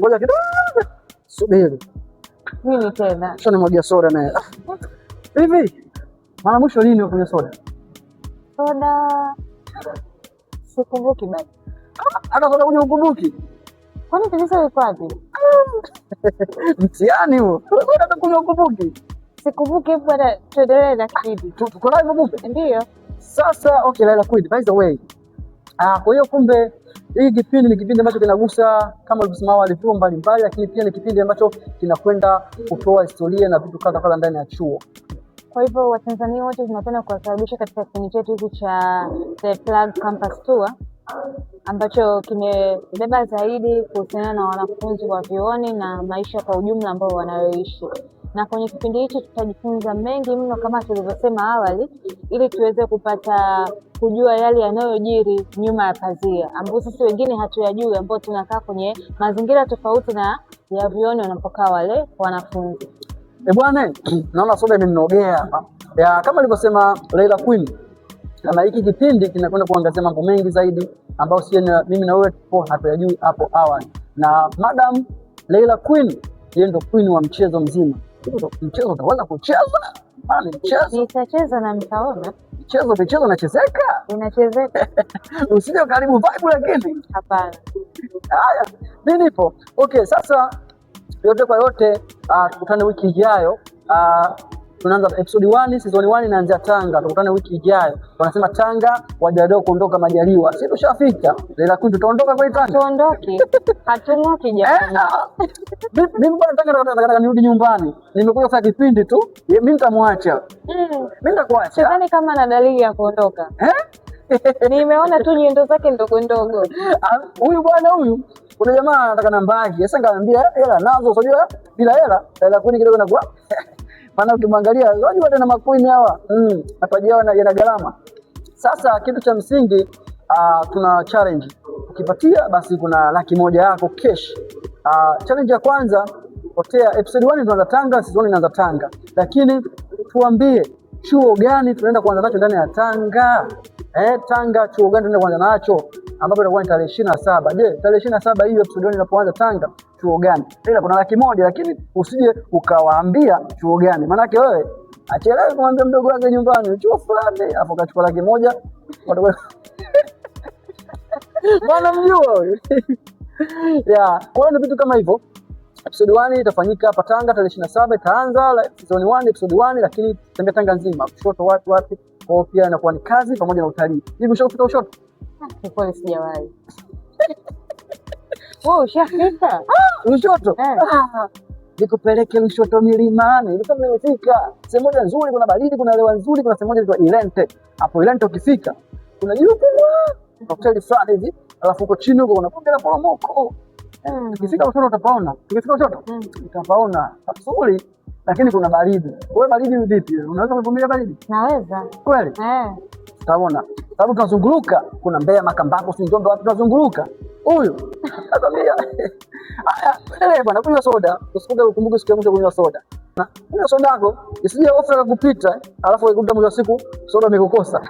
Ngoja kidogo. Subiri. Nini tena? Sio nimwagia soda naye. Hivi mara mwisho lini ukunywa soda? Soda sikumbuki bado. Hata soda kunywa ukumbuki? Kwani tatizo liko wapi? Mtihani huo. Soda hata kunywa ukumbuki? Sikumbuki bwana, tuendelee na kipindi. Tuko live kumbe? Ndio. Sasa okay, Laila Queen, by the way. Kwa hiyo kumbe hii kipindi ni kipindi ambacho kinagusa kama ulivyosema awali vyuo mbalimbali, lakini pia ni kipindi ambacho kinakwenda kutoa historia na vitu kadha kadha ndani ya chuo. Kwa hivyo Watanzania wote tunapenda kuwakaribisha katika kipindi chetu hiki cha The Plug Campus Tour ambacho kimebeba zaidi kuhusiana na wanafunzi wa vyuoni na maisha kwa ujumla ambao wanayoishi. Na kwenye kipindi hichi tutajifunza mengi mno kama tulivyosema awali, ili tuweze kupata kujua yale yanayojiri nyuma ya pazia ambayo sisi wengine hatuyajui, ambao tunakaa kwenye mazingira tofauti na ya vyuoni wanapokaa wale wanafunzi. Bwana, naona soda imeninogea hapa. Ya, kama alivyosema Laila Queen, kama hiki kipindi kinakwenda kuangazia mambo mengi zaidi ambayo sisi na mimi na wewe tupo hatuyajui hapo awali. Na Madam Laila Queen, yeye ndo queen wa mchezo mzima. Mchezo utaweza kucheza? Maana ni mchezo. Nitacheza na mtaona. Michezo inachezeka. Inachezeka. Usije karibu vibe lakini. Hapana. Haya, mimi nipo. Okay, sasa yote kwa yote, tukutane wiki ijayo. Tunaanza episode 1, season 1 inaanzia Tanga. Tukutane wiki ijayo. Wanasema Tanga wajaliwa kuondoka majaliwa. Sisi tushafika. Laila Queen tutaondoka kwa Tanga. Tuondoke. Hatung'oki jamani. Mimi bwana Tanga nataka nirudi nyumbani. Nimekuja kufanya kipindi tu. Mimi nitamwacha. Mimi nitakuacha. Sidhani kama ana dalili ya kuondoka. Eh? Nimeona tu nyendo zake ndogo ndogo. Huyu bwana huyu, kuna jamaa anataka namba yake. Sasa nikamwambia hela nazo, unajua bila hela hela kuni kidogo inakuwa. Maana ukimwangalia unajua tena makuini hawa. Mapaji yao yana gharama. Sasa kitu cha msingi, tuna challenge. Ukipatia basi kuna 100,000 yako cash. Challenge ya kwanza, potea episode 1 tunaanza Tanga, season 1 inaanza Tanga. Lakini tuambie chuo gani tunaenda kuanza nacho ndani ya Tanga? Tanga chuo gani tunaenda kuanza nacho? Ambapo itakuwa ni tarehe 27. Je, tarehe 27 hiyo episode 1 inapoanza Tanga, chuo gani? Ila kuna 100,000 lakini usije ukawaambia chuo gani. Maana yake wewe achelewe kumwambia mdogo wake nyumbani chuo fulani, afu akachukua 100,000. Bwana mjua huyu. Yeah, kwa hiyo ni vitu kama hivyo. Episode 1 itafanyika hapa Tanga tarehe 27 itaanza season 1 episode 1, lakini tembea Tanga nzima, kushoto wapi wapi. Kwa hiyo pia inakuwa ni kazi pamoja na utalii. Hivi ushafika Lushoto? Kwa kweli sijawahi. Wewe ushafika? Lushoto? Nikupeleke Lushoto milimani. Nilikuwa nimefika. Sehemu moja nzuri, kuna baridi, kuna hewa nzuri, kuna sehemu moja inaitwa Ilente. Hapo Ilente ukifika, kuna juu kubwa, hoteli fulani hivi, alafu huko chini huko kuna bonge la poromoko. Ukifika Lushoto utapaona. Ukifika Lushoto utapaona. Nzuri, lakini kuna baridi. Wewe baridi vipi? Unaweza kuvumilia baridi? Naweza. Kweli? Utaona. Sababu tunazunguluka, kuna Mbeya, Makambako, si Njombe, wapi tunazunguluka. Huyu nakwambia. Haya, endelee bwana, kunywa soda. Usikumbuke ukumbuke siku ya mwisho kunywa soda. Na kunywa soda yako, isije ofa ya kupita, alafu ikuta mwisho wa siku soda imekukosa.